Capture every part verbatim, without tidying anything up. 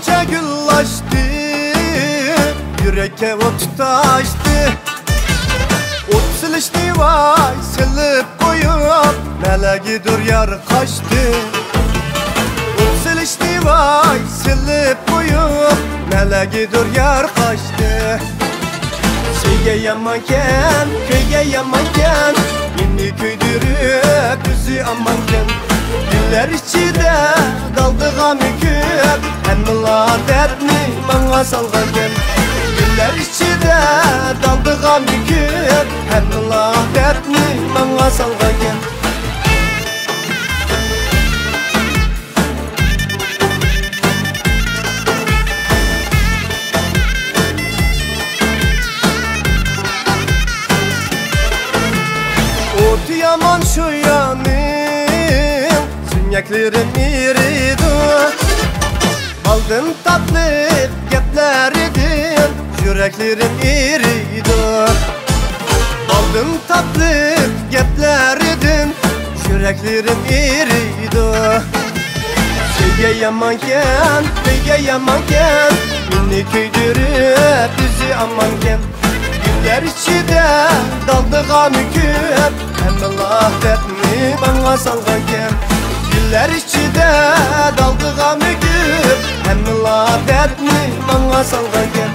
شۇنچە گۈل ئاچتى، يۈرەككە ئوت تۇتاشتى. ئوت سېلىشنى ۋاي سېلىپ قويۇپ، نەلەرگىدۇر يار قاچتى. ئوت سېلىشنى ۋاي سېلىپ قويۇپ، نەلەرگىدۇر يار قاچتى. سۆيگەن يامانكەن، كۆيگەن يامانكەن، مېنى كۆيدۈرۈپ ئۆزى ئامانكەن. گۈللەر ئىچىدە دالدىغا مۆكۈپ، ھەممىلا دەردنى ماڭا سالغانكەن. گۈللەر ئىچىدە دالدىغا مۆكۈپ، ھەممىلا دەردنى ماڭا سالغانكەن. ئوتى يامان شۇ يارنىڭ، سۆڭەكلىرىم ئېرىيدۇ. بالدىن تاتلىق گەپلىرىدىن يۈرەكلىرىم ئېرىيدۇ. بالدىن تاتلىق گەپلىرىدىن يۈرەكلىرىم ئېرىيدۇ. سۆيگەن يامانكەن، كۆيگەن يامانكەن، مېنى كۆيدۈرۈپ ئۆزى ئامانكەن. گۈللەر ئىچىدە دالدىغا مۆكۈپ، ھەممىلا دەردنى ماڭا سالغانكەن. گۈللەر ئىچىدە دالدىغا مۆكۈپ، ھەممىلا دەردنى ماڭا سالغانكەن.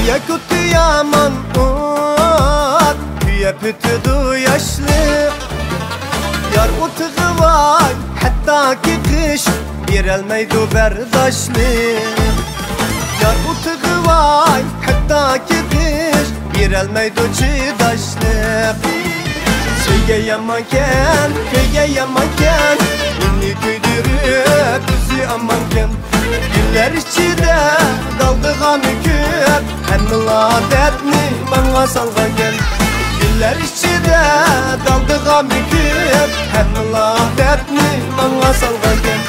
سۆيۈكتە يامان ئوت، كۆيۈپ پۈتىدۇ ياشلىق. يار ئوتىغا ۋاي، ھەتتاكى قىش، بېرەلمەيدۇ بەرداشلىق. يار ئوتىغا ۋاي، ھەتتاكى قىش، بېرەلمەيدۇ چىداشلىق. سۆيگەن يامانكەن، كۆيگەن يامانكەن، مېنى كۆيدۈرۈپ ئۆزى ئامانكەن. گۈللەر ئىچىدە دالدىغا مۆكۈپ، ھەممىلا دەردنى ماڭا سالغانكەن. گۈللەر ئىچىدە دالدىغا مۆكۈپ، ھەممىلا دەردنى ماڭا سالغانكەن.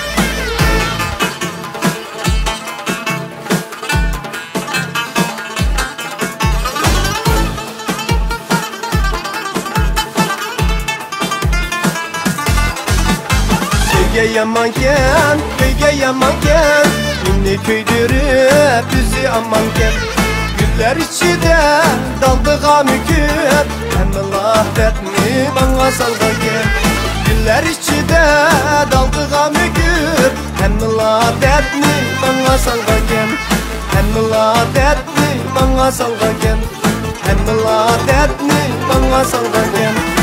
سۆيگەن يامانكەن، كۆيگەن يامانكەن، مېنى كۆيدۈرۈپ ئۆزى ئامانكەن. گۈللەر ئىچىدە دالدىغا مۆكۈپ، ھەممىلا دەردنى ماڭا سالغانكەن. گۈللەر ئىچىدە دالدىغا مۆكۈپ، ھەممىلا دەردنى ماڭا سالغانكەن. ھەممىلا دەردنى ماڭا سالغانكەن. ھەممىلا دەردنى ماڭا سالغانكەن.